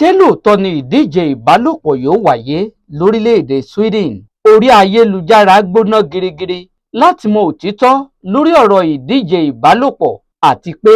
Ṣé lóòótọ́ ni ìdíje ìbálòpọ̀ yóò wáyé lórílẹ̀-èdè Sweden? Orí ayélujára gbóná girigiri láti mọ òtítọ́ lórí ọ̀rọ̀ ìdíje ìbálòpọ̀ àti pé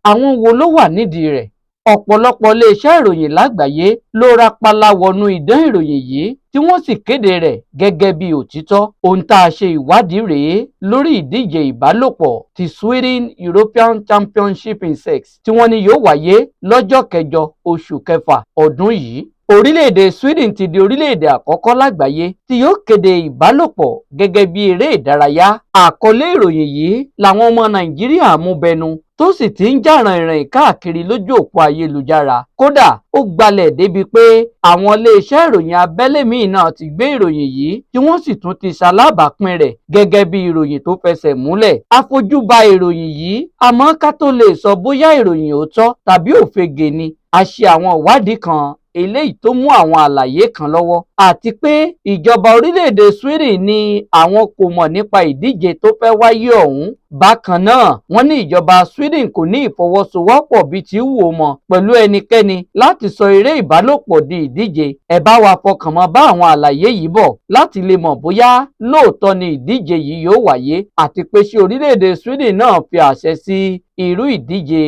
àwọn wo ló wà nídìí rẹ̀. Ọ̀pọ̀lọpọ̀ iléeṣẹ́ ìròyìn lágbàáyé ló rápálá wọnú idán ìròyìn yìí tí wọ́n sì kéde rẹ̀ gẹ́gẹ́ bí òtítọ́. Ohun tá a ṣe ìwádìí rèé lórí ìdíje ìbálòpọ̀ ti Sweden European Championship in Sex tí wọ́n ní yóò wáyé lọ́jọ́ kẹjọ oṣù kẹfà ọdún yìí. Orílẹ̀-èdè Sweden ti di orílẹ̀-èdè àkọ́kọ́ lágbàáyé tí yóò kéde ìbálòpọ̀ gẹ́gẹ́ bí eré ìdárayá. Àkọlé ìròyìn yìí làwọn ọmọ Nàìjíríà mú bẹnu tó sì ti ń jà ràìnràìn káàkiri lójú òpó ayélujára. Kódà, ó gbalẹ̀ débi pé àwọn iléeṣẹ́ ìròyìn abẹ́lé míì náà ti gbé ìròyìn yìí tí wọ́n sì tún ti ṣalábàápín rẹ̀ gẹ́gẹ́ bí ìròyìn tó fẹsẹ̀ múlẹ̀. Àfojúba ìròyìn yìí, àmọ́ ká tó lè sọ bóyá ìròyìn òótọ́ tàbí òfegè ni, a ṣe àwọn ìwádìí kan eléyìí tó mú àwọn àlàyé kan lọ́wọ́, àti pé ìjọba orílẹ̀-èdè Sweden ní àwọn kò mọ̀ nípa ìdíje tó fẹ́ wáyé ọ̀hún. Bákan náà, wọ́n ní ìjọba Sweden kò ní ìfọwọ́sowọ́pọ̀ bíi ti wù ó mọ pẹ̀lú ẹnikẹ́ni láti sọ eré ìbálòpọ̀ di ìdíje. Ẹ bá wa fọkàn mọ́ bá àwọn àlàyé yìí bọ̀ láti lè mọ̀ bóyá lóòótọ́ ni ìdíje yìí yóò wáyé, àti pé ṣé orílẹ̀-èdè Sweden náà fi àṣẹ sí irú ìdíje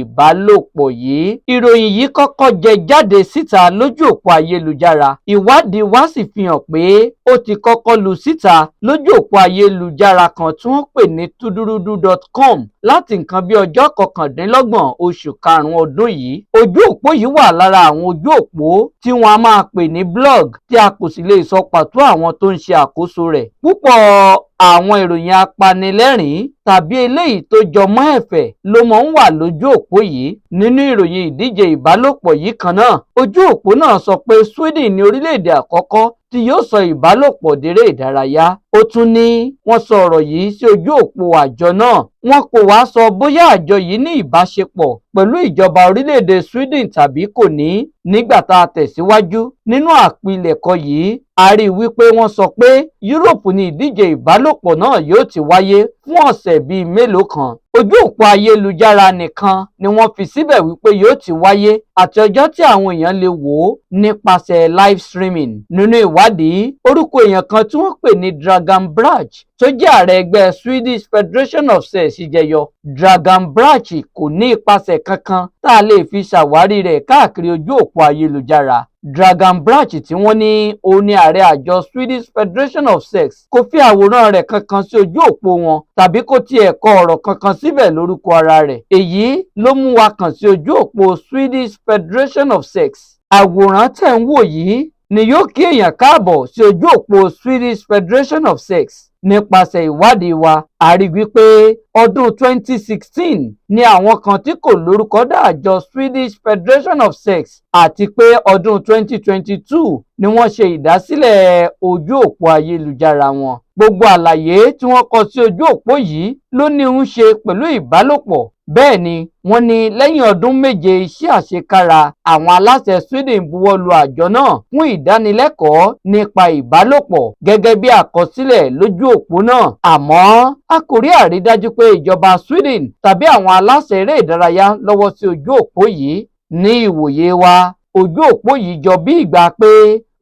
ìbálòpọ̀ yìí. Ìròyìn yìí kọ́kọ́ jẹ jáde síta lójú òpó ayélujára. Ìwádìí wa sì fi hàn pé ó ti kọ́kọ́ lu síta lójú òpó ayélujára kan tí wọ́n pè ní tudurudu.com láti nǹkan bí ọjọ́ 29 oṣù karùn-ún ọdún yìí. Ojú òpó yìí wà lára àwọn ojú òpó tí wọ́n á máa pè ní blog, tí a kò sì lè sọ pàtó àwọn tó ń ṣe àkóso rẹ̀. Púpọ̀ àwọn ìròyìn apanilẹ́rìn-ín tàbí eléyìí tó jọ mọ́ ẹ̀fẹ̀ ló máa ń wà lójú òpó yìí. Nínú ìròyìn ìdíje ìbálòpọ̀ yìí kan náà, ojú òpó náà sọ pé Sweden ní orílẹ̀-èdè àkọ́kọ́ tí yóò sọ ìbálòpọ̀ déré ìdárayá. Ó tún ní wọ́n sọ ọ̀rọ̀ yìí sí ojú òpó àjọ náà. Wọn kò wá sọ bóyá àjọ yìí ní ìbáṣepọ̀ pẹ̀lú ìjọba orílẹ̀-èdè Sweden tàbí kò ní. Nígbà tá a tẹ̀síwájú nínú àpilẹ̀kọ yìí, a rí i wípé wọ́n sọ pé Yúróòpù ní ìdíje ìbálòpọ̀ náà yóò ti wáyé fún ọ̀sẹ̀ bíi mélòó kan. Ojú òpó ayélujára nìkan ni wọ́n fi síbẹ̀ wípé yóò ti wáyé àti ọjọ́ tí àwọn èèyàn lè wò ó nípasẹ̀ live streaming. Nínú ìwádìí, orúkọ èèyàn kan tí wọ́n pè ní Dragan Brach, tó jẹ́ ààrẹ ẹgbẹ́ Swedish Federation of Sex, jẹyọ. Dragan Brach kò ní ipasẹ̀ kankan tá a lè fi ṣàwárí rẹ̀ káàkiri ojú òpó ayélujára. Dragan Brach tí wọ́n ní òun ní ààrẹ àjọ Swedish Federation of Sex kò fi àwòrán rẹ̀ kankan sí ojú òpó wọn tàbí kó tiẹ̀ kọ ọ̀rọ̀ kankan síbẹ̀ lórúkọ ara rẹ̀. Èyí ló mú wa kàn sí ojú òpó Swedish Federation of Sex. Àwòrán tẹ̀ ń wò yìí ni yóò kí èèyàn káàbọ̀ sí ojú òpó Swedish Federation of Sex. Nípasẹ̀ ìwádìí wa, a rí wípé ọdún 2016 ni àwọn kan tí kò lórúkọ dá àjọ Swedish Federation of Sex, àti pé ọdún 2022 ni wọ́n ṣe ìdásílẹ̀ ojú òpó ayélujára wọn. Gbogbo àlàyé tí wọ́n kọ sí ojú òpó yìí ló ní ń ṣe pẹ̀lú ìbálòpọ̀. Bẹ́ẹ̀ ni wọ́n ní lẹ́yìn ọdún 7 iṣẹ́ àṣekára, àwọn aláṣẹ Sweden buwọ́ lu àjọ náà fún ìdánilẹ́kọ̀ọ́ nípa ìbálòpọ̀, gẹ́gẹ́ bí àkọsílẹ̀ lójú òpó náà. Àmọ́ a kò rí àrídájú pé ìjọba Sweden tàbí àwọn aláṣẹ eré ìdárayá lọ́wọ́ sí ojú òpó yìí. Ní ìwòye wa, ojú òpó yìí jọ bí ìgbà pé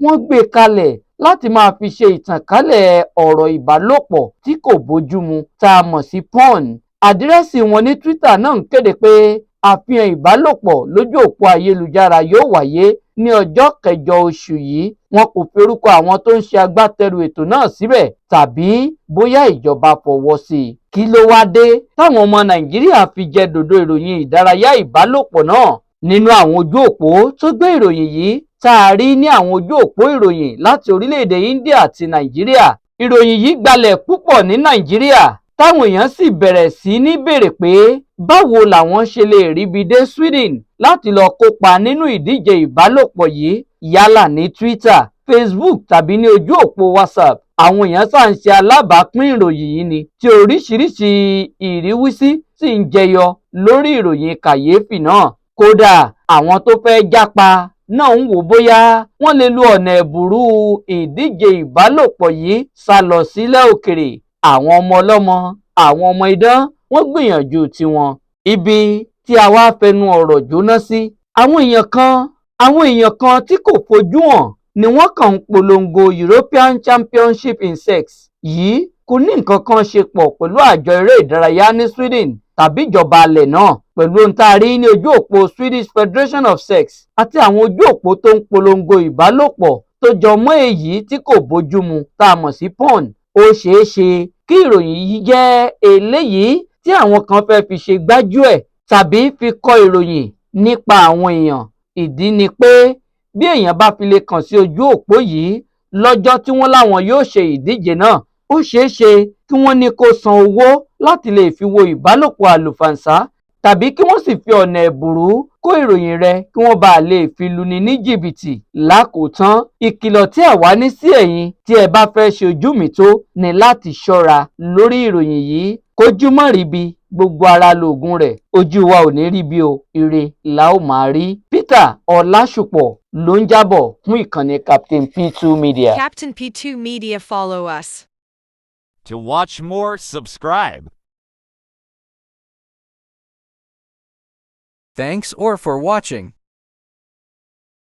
wọ́n gbé kalẹ̀ láti máa fi ṣe ìtànkálẹ̀ ọ̀rọ̀ ìbálòpọ̀ tí kò bójúmu tá a mọ̀ sí porn. Àdírẹ́sì wọn ní Twitter náà ń kéde pé àfihàn ìbálòpọ̀ lójú òpó ayélujára yóò wáyé ní ọjọ́ kẹjọ oṣù yìí. Wọn kò fi orúkọ àwọn tó ń ṣe agbátẹrù ètò náà síbẹ̀ tàbí bóyá ìjọba fọwọ́ sí i. Kí ló wáá dé táwọn ọmọ Nàìjíríà fi jẹ dòdò ìròyìn ìdárayá ìbálòpọ̀ náà? Nínú àwọn ojú òpó tó gbé ìròyìn yìí tá a rí ní àwọn ojú òpó ìròyìn láti orílẹ̀-èdè India àti Nàìjíríà, ìròyìn yìí gbalẹ̀ púpọ̀ ní Nàìjíríà, táwọn èèyàn sì bẹ̀rẹ̀ sí ní béèrè pé báwo làwọn ṣe lè ríbi dé Sweden láti lọ kópa nínú ìdíje ìbálòpọ̀ yìí. Yálà ní Twitter, Facebook tàbí ní ojú òpó WhatsApp, àwọn èèyàn ṣáà ń ṣe alábàápín ìròyìn yìí ni, tí oríṣiríṣi ìríwísí sì ń jẹyọ lórí ìròyìn kàyéfì náà. Kódà, àwọn tó fẹ́ jápa náà ń wò bóyá wọ́n lè lo ọ̀nà ẹ̀bùrú ìdíje ìbálòpọ̀ yìí sá lọ sílẹ̀ òkèrè. Àwọn ọmọ ọlọ́mọ, àwọn ọmọ idán, wọ́n gbìyànjú tiwọn. Ibi tí a wá fẹnu ọ̀rọ̀ jóná sí, àwọn èèyàn kan Àwọn èèyàn kan tí kò fojú hàn ni wọ́n kàn ń polongo European Championship in Sex yìí. Kò ní nǹkan kan ṣe pọ̀ pẹ̀lú àjọ eré ìdárayá ní Sweden tàbí ìjọba alẹ̀ náà. Pẹ̀lú ohun tá a rí ní ojú òpó Swedish Federation of Sex àti àwọn ojú òpó tó ń polongo ìbálòpọ̀ tó jọ mọ́ èyí tí kò bójúmu tá a mọ̀ sí porn, ó ṣeé ṣe kí ìròyìn yìí jẹ́ eléyìí tí àwọn kan fẹ́ fi ṣe gbájúẹ̀ tàbí fi kọ ìròyìn nípa àwọn èèyàn. Ìdí ni pé bí èèyàn bá fi lè kàn sí ojú òpó yìí lọ́jọ́ tí wọ́n láwọn yóò ṣe ìdíje náà, ó ṣeé ṣe kí wọ́n ní kó san owó láti lè fi wo ìbálòpọ̀ àlùfàǹsá, tàbí kí wọ́n sì fi ọ̀nà ẹ̀bùrú kó ìròyìn rẹ̀ kí wọ́n bàa lè fi luni ní jìbìtì. Lákòótán, ìkìlọ̀ tí àwa ní sí ẹ̀yin tí ẹ bá fẹ́ ṣe ojú mi tó ní láti ṣọ́ra lórí ìròyìn yìí. Kójú má ríbi, gbogbo ara lóògùn rẹ̀. Ojú wa ò ní ríbi o, ire la ó máa rí. Peter Ọlásùpọ̀ ló ń jábọ̀ fún ìkànnì Captain P2 Media. Captain P2 Media, follow us. To watch more, subscribe. Thanks or for watching.